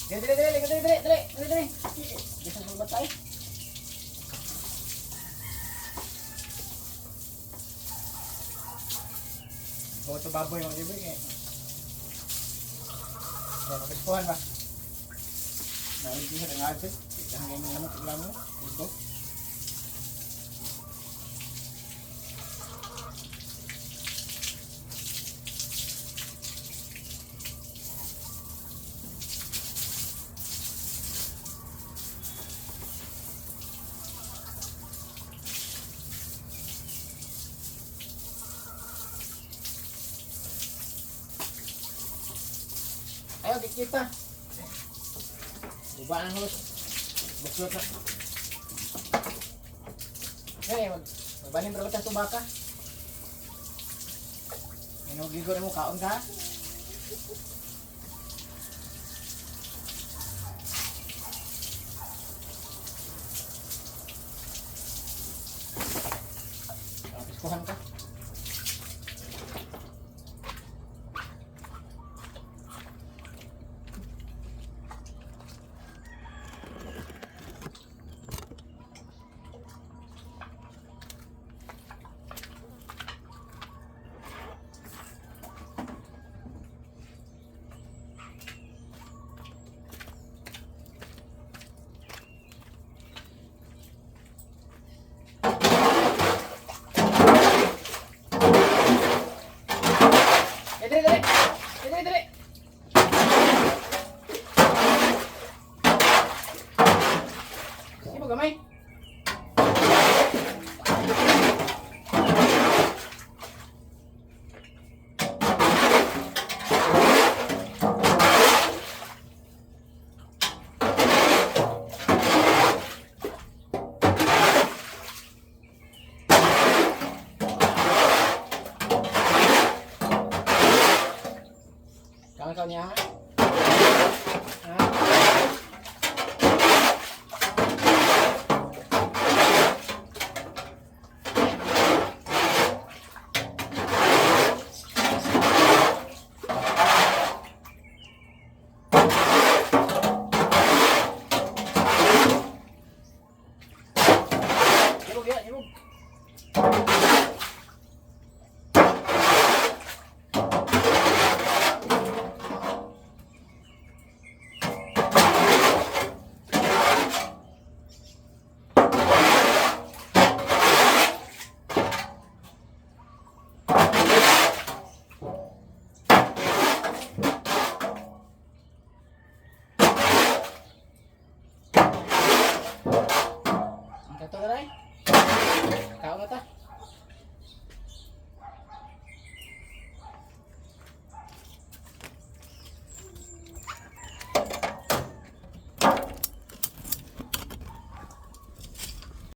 Dali, dali, dali, dali, dali, dali, dali, dali. Bisa sa batay. Bawa to baboy mga libre kay. Kaya mabispuhan ba? Narin siya ng adjust. Hanggang yung lamok, lamok. Dito. Ayaw, kikita. Buba ang host. Buklot na. Hey, magbanin pero ka tubaka. Inugigo na mo, kaon ka. Piskuhan ka. Eh, dali, dali! Eh, dali, dali! Sige mo, gamay. Kaon ka niya. Ha? Yabog, ya, yabog. Ang kato na rin. Kaon na ta.